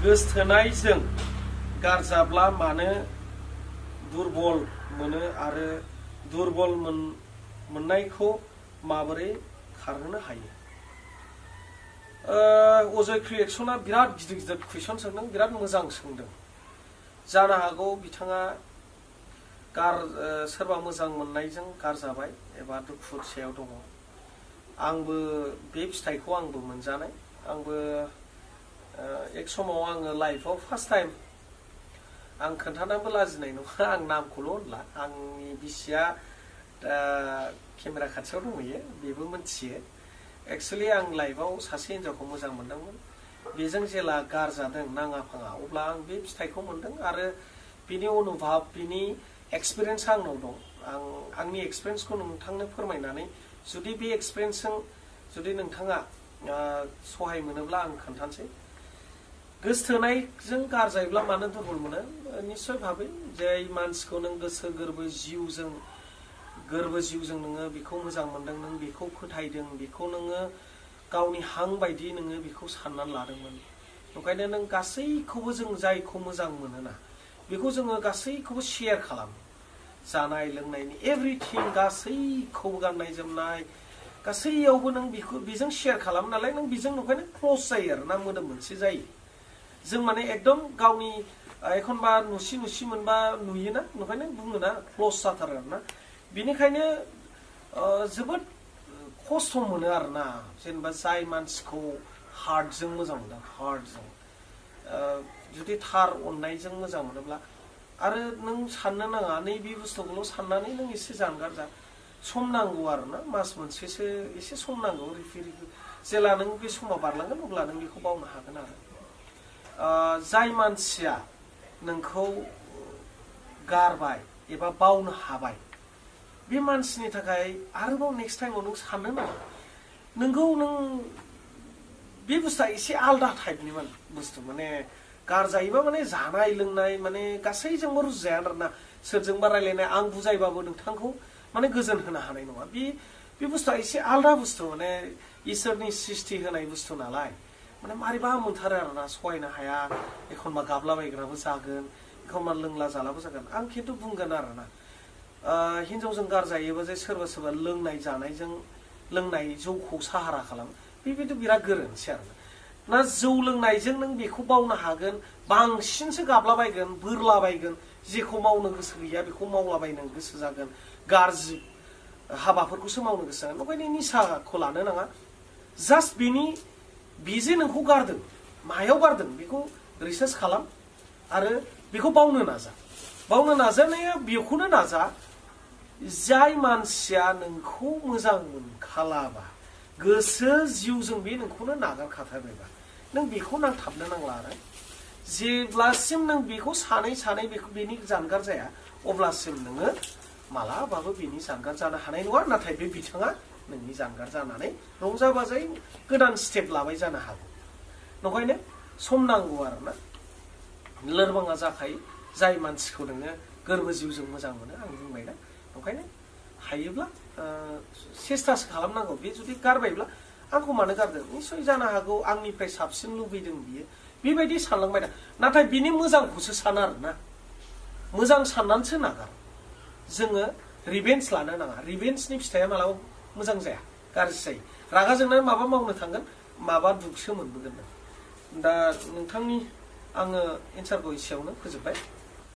गोसथोनायजों गारजाब्ला मानो दुरबल मोनो आरो दुरबल मोननायखौ माबोरै खारहोनो हायो? अजय क्रिएक्सना बिराद गिदिर गिदिर कुइसन सोंदों, बिराद मोजां सोंदों। जानो हागौ बिथाङा सोरबा मोजां मोननायजों गारजाबाय एबा दुखु सायाव दङ। आंबो बे फिथाइखौ आंबो मोनजानाय। आंबो एक समाव आङो लाइफआव फार्स्ट टाइम आं खोन्थानानैबो लाजिनाय नङा, आं नामखौल' होनला। आंनि बिसिया केमेरा खाथियाव दंहैयो, बेबो मिथियो। एक्चुअलि आं लाइफआव सासे हिन्जावखौ मोजां मोनदोंमोन। बेजों जेला गारजादों नाङा फाङा, अब्ला आं बे फिथाइखौ मोनदों आरो बिनि अनुभब, बिनि एक्सपिरियेन्स आंनाव दं। आंनि एक्सपिरियेन्सखौ नोंथांनो फोरमायनानै जुदि बे एक्सपिरियेन्सजों जुदि नोंथाङा सहाय मोनोब्ला आं खोन्थानोसै। गोसथोनायजों गारजायोब्ला मानो दुरबल मोनो? निस्सय भाबै जाय मानसिखौ नों गोसो गोरबो जिउजों नोङो बेखौ मोजां मोनदों, नों बेखौ फोथायदों, बेखौ नोङो गावनि हां बायदि नोङो बेखौ साननानै लादोंमोन। ओंखायनो नों गासैखौबो जों जायखौ मोजां मोनोना बेखौ जोङो गासैखौबो शेयार खालामो। जानाय लोंनायनि एभ्रिथिं, गासैखौबो गाननाय जोमनाय गासैयावबो नों बेजों शेयार खालामो नालाय, नों बेजों ओंखायनो क्ल'ज जायो आरो ना, मोदोम मोनसे जायो। जों माने एकदम गावनि एखनबा नुसि मोनबा नुयोना, ओंखायनो बुङोना क्ल'ज जाथारो आरो ना। बिनिखायनो जोबोद खस्थ' मोनो आरो ना, जेनेबा जाय मानसिखौ हार्टजों मोजां मोनदों, हार्टजों जुदि थार अननायजों मोजां मोनोब्ला, आरो नों साननो नाङा नैबे बुस्थुखौल' साननानै नों एसे जानगार जा। सम नांगौ आरो ना, मास मोनसेसो एसे सम नांगौ। जेला नों बे समा बारलांगोन अब्ला नों बेखौ बावनो हागोन आरो। जाय मानसिया नोंखौ गारबाय एबा बावनो हाबाय, बे मानसिनि थाखाय आरोबाव नेक्स्ट टाइमाव नों साननो नाङा। नोंगौ नों बे बुस्थुआ एसे आलदा टाइपनि बुस्थु, माने गारजायोबा माने जानाय लोंनाय माने गासैजोंबो रुजुजाया आरोना। सोरजोंबा रायलायनाय, आं बुजायबाबो नोंथांखौ माने गोजोन होनो हानाय नङा। बे बुस्थुआ एसे आलदा बुस्थु, माने इसोरनि सृष्टि होनाय बुस्थु नालाय, माने मारैबा मोनथारो आरोना, सहायनो हाया। एखनबा गाबलाबायग्राबो जागोन, एखनबा लोंला जालाबो जागोन। आं खिन्थु बुंगोन आरोना, हिनजावजों गारजायोबा जे सोरबा लोंनाय जानायजों, लोंनाय जौखौ साहारा खालामो, बेबायदि बिराद गोरोन्थि आरोना। ना जौ लोंनायजों नों बेखौ बावनो हागोन, बांसिनसो गाबलाबायगोन, बोरलाबायगोन, जेखौ मावनो गोसो गैया बेखौ मावलाबायनो गोसो जागोन, गाज्रि हाबाफोरखौसो मावनो गोसो जागोन। ओंखायनो निसाखौ लानो नाङा। जास्ट बेजे नोंखौ गारदों, मायाव गारदों बेखौ रिसार्च खालाम आरो बेखौ बावनो नाजा। बावनो नाजानाया बेखौनो नाजा, जाय मानसिया नोंखौ मोजां मोनखालाबा, गोसो जिउजों बे नोंखौनो नागारखाथारबायबा, नों बेखौ नांथाबनो नांला आरो। जेब्लासिम नों बेखौ सानै बेनि जानगार जाया, अब्लासिम नोङो मालाबाबो बेनि जानगार जानो हानाय नङा। नाथाय बे बिथाङा नोंनि जानगार जानानै रंजा बाजायै गोदान स्टेप लाबाय जानो हागौ। नंखायनो सम नांगौ आरोना। लोरबाङा जाखायो जाय मानसिखौ नोङो गोरबो जिउजों मोजां मोनो, आं बुंबाय ना। ओंखायनो हायोब्ला सेस्टासो खालामनांगौ। बे जुदि गारबायब्ला आंखौ मानो गारदों, निस्सय जानो हागौ आंनिफ्राय साबसिन लुबैदों बियो, बेबायदि सानलांबाय दा। नाथाय बिनि मोजांखौसो सान आरोना, मोजां साननानैसो नागार। जोङो रिभेन्स लानो नाङा। रिभेन्सनि फिथाइया मालाबा मोजां जाया, गाज्रि जायो। रागा जोंनानै माबा मावनो थांगोन, माबा दुखसो मोनबोगोन नों। दा नोंथांनि आङो एन्सारखौ एसेयावनो फोजोबबाय।